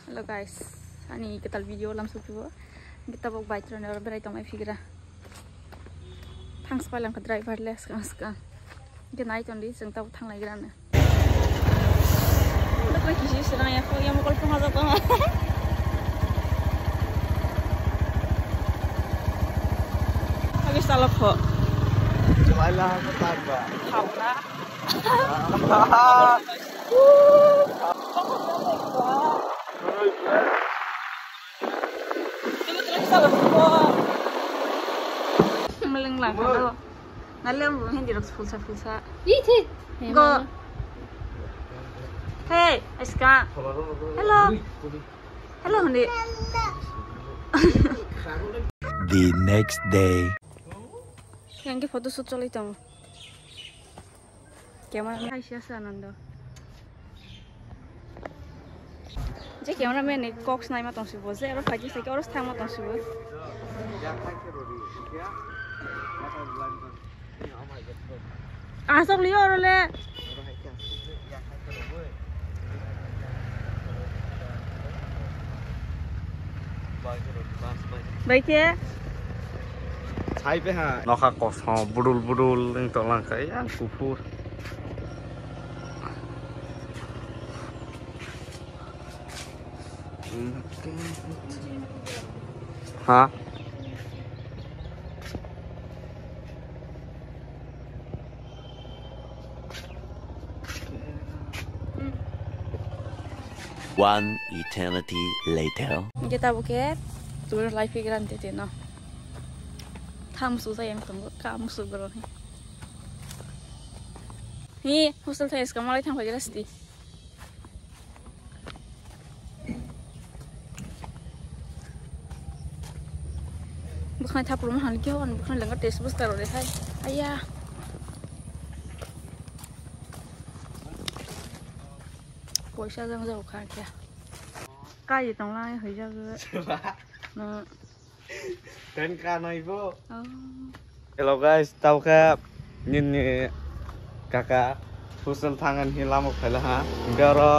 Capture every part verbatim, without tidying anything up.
Hello guys, ani kwtal video lamsok phibo. Hwnkhe tabuk bike rwnai oro berai tongmai phigra. Thangs pailangkha driver le swkang swkang. Hwnkhe nai tongdi, chwng tabuk thanglaigrano. Dokle kisi sirang ya, kho ya mokol phunga jok tong. Habis talok kho. Laila ko tag ba. Khauna. Meleng lang kado. Nalem bu hindi rok fulsa fulsa. Ithi. Go. Hey, Aska. Hello. Hello, hindi. The next day. Yang ke photo shoot cholai tong. Camera man hai siya sa Anando. Je camera man ni kok snai ma tong sibo, je oro phaji sai oro thang ma tong sibo. Asok liyo oro le. Bai khe. Sai pe ha. Nokha kosom budul budul wng tong lang kha yang kuphur. Ha? One eternity later. Hwnkhe tabuk khe chwng lai phikran tete no. Tham su sa yang tongo, kam su goro ni. Hi, hostel thai ska malai thang phai gra sti. Bwkhwnai thapru ma hwn khe hwn bwkhwnai lenga test bwskang rw de hai. Aya. Poisa jang jao kha khe. Kai tong lai hoi jago. No. Ten ka nai bo. Oh. Hello guys, tao khe nini kaka hostel thangan hi lama phaila ha. Hingke oro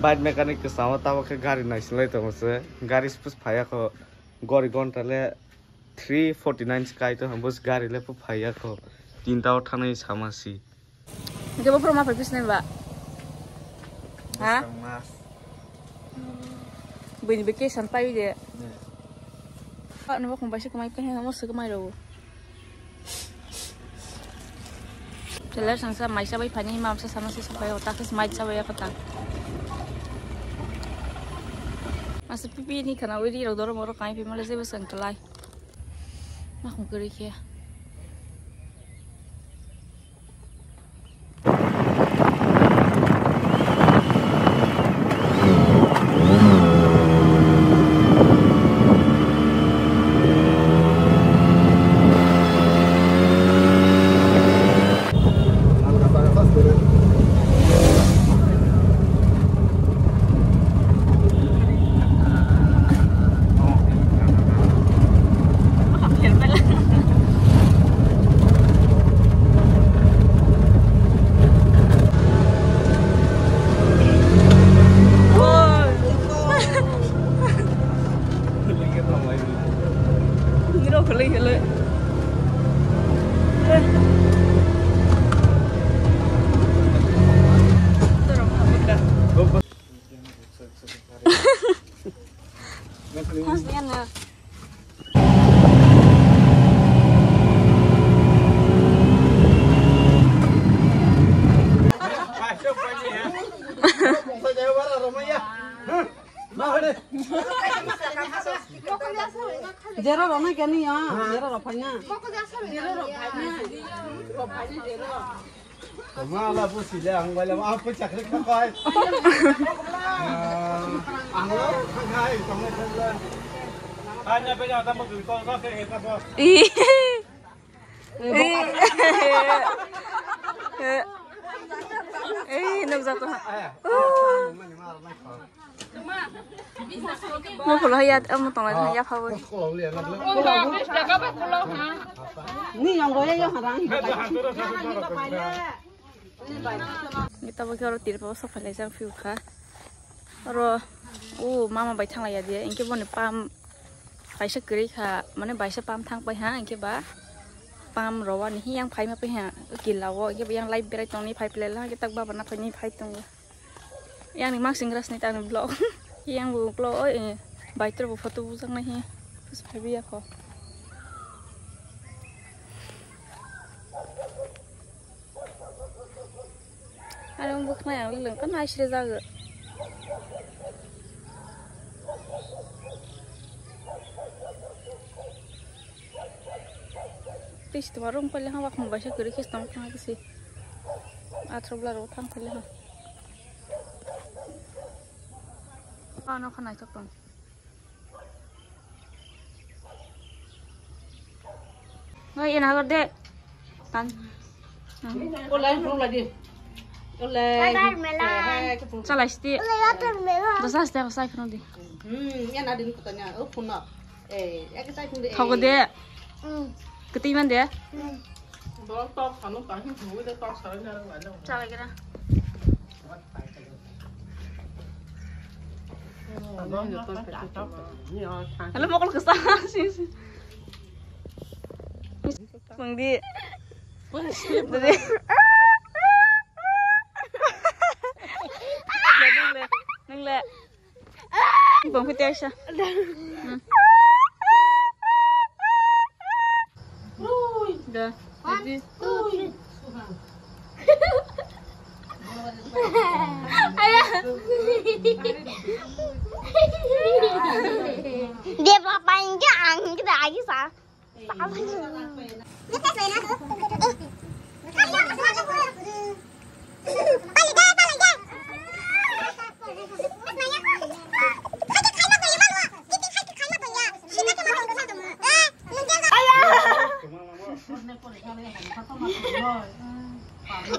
bike mechanic kwchamo tao khe gari naisinglai tongo se. Gari spus phaiya kho. Gori gonta le three forty nine se kai to hambus gari le phu phaiya kho. Tinta o thanai sama si. Hingke bo phoro ma phai pisnai ba? Ha? Bwswk mas. Bwini vacation pai de. Ne. Ano bo khum bai se kwmai khe mo se kwmai rw. Chwla sangsa maisa bai phani mamsa sama se sapai o ta khe mai chabai ya kota. Masa pipi ni khana wi ri rok doro moro kai pi male jebo sang klai. Ma khum kwrwi khe. Zero rok nai kani ya, zero rok phai na. Mala busi le ang bai le ang pun chakri ka kai. Ang lo kai tong le. Anya pe ya ta mo ko ko ke he ta bo. Ih. Ih, nukjak to. Mo phulo hai ya, amo tonglai ya phawi. Ni yang roya ya harang. Kita bo khe oro tirpa o sokha lai jang phiu kha. Oro O mama bai thanglaiya de, hinkhe boni pam kaisa kwrwi kha, mane baisa pam thang pai ha, hinkhe ba pam rowani hi yang phaima pai ha, kila o, hinkhe ba yang live berai tongni phai phlai la, hinkhe tak baba na phaini phai tongo. Yang ni mask ingra sini tang ni vlog. Yang bo vlog, oi, eh, bai tro bo photo bujak nai hi. Phaibi ya kho. Are wng bwkhwnai ang lwng kha naisre jago. Tei si twma rwng paile ha, wakmung bai se kwrwi khe se tong thang khe se. Athro bwla rok thang paile ha. Ano kha naithok tong. Oi, ena hagor de. Tan. Olai, olai di. Olai. Watermelon. Chalai sti. Olai, watermelon. Dosa sti, dosa phano di. Hmm, ena din kutanya. Oh, phone. Eh, ya kita phone de. Thogo de. Hmm. Keti man de. Hmm. Bo tok sanu ka hin thugui de tok sarai na rang. Chalai kira. Hello, mokol kesa. Mangdi. Dadi. Nang le. Bang piti aisa. Hmm. Da. Dadi. Dia papain ke ang kita lagi sa.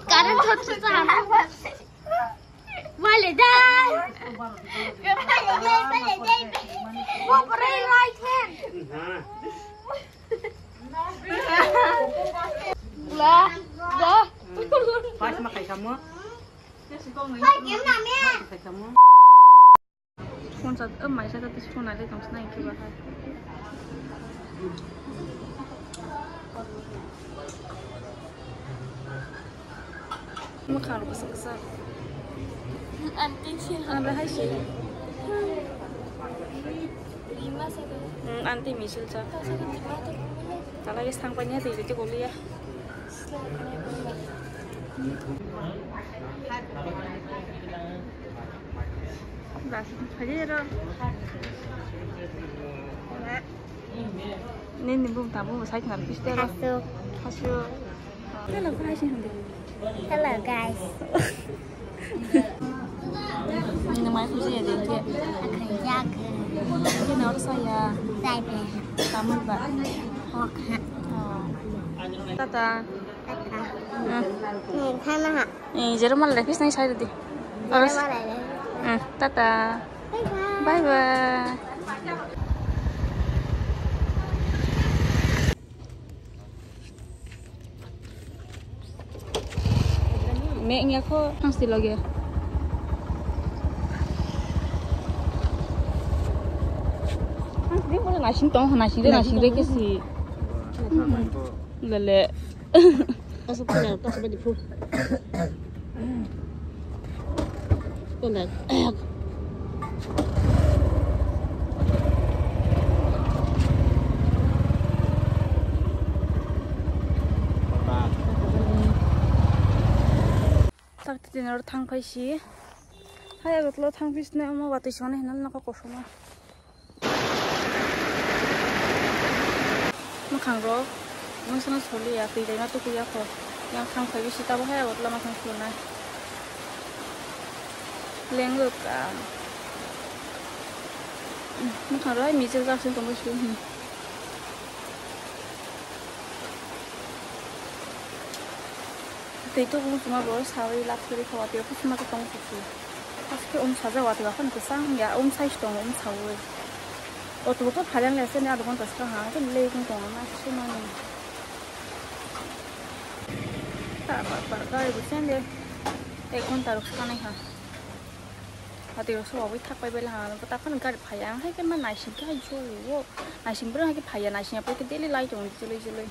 Current hot sa. Wale dai. Wale dai, wale dai. Go for a right hand. Ula, go. Pas ma khai samo. Hai, kem na me. Khai samo. Phone sa, oh, mai sa ta phone ale tong snai ke ba hai. Mwkhang rok kwchak kwchak. Aunty si. Ang bai hai si. Lima sa ta. Hmm, aunty misil cha. Ta sa ta lima ta. Tala ge sang panya tei tei goliya. Nini bung tabu sai khna piste ro. Hasu. Hasu. Hello, guys. Hello, guys. Nini mai khuji ya dengke. Akhai jak. Nini nor saya. Sai be. Tamul ba. Ok ha. Oh. Tata. Tata. Hmm. Ni thana ha. Eh, jero mal refis nai sai di. Jero mal refis. Hmm, tata. Bye bye. Bye bye. Me ngya kho hangsi loge. Hangsi de mo nasing tong, nasing de, nasing de kesi. Lele. Asa pura, asa pura di phu. Kondai. Tak tini oro thang phai si. Hai Agartala thang phai sini omo watui sone hinal nokho kosom. Mwkhang rok, mwsano soli ya, twi laima tuku ya kho. Yang thang phai bisi tabo hai, o lama thang phai na. Leng rok, ah. Mwkhang rok, hai misil jak sing tongwi sui hin. Twi tubu wngkuma bo sawi lak suri kha, watwi o kuchuma khe tong kuchuk. Haske um sajak watwi aphano kwchang wngya, um size tongo, um sawi. Auto bo phaleng le sini adh ghonta swkang ha, khe late wng tongo na, swnamani. Ta bar bar gari bo sende ek ghonta rok swkanai ha. Hati rok soba bai thak pai bai lang, ta phano gari phai ya, ang hai khe ma naising khe hai jolo, naising bwrwi hai khe phai ya, naising ya pai khe daily light on joloi joloi.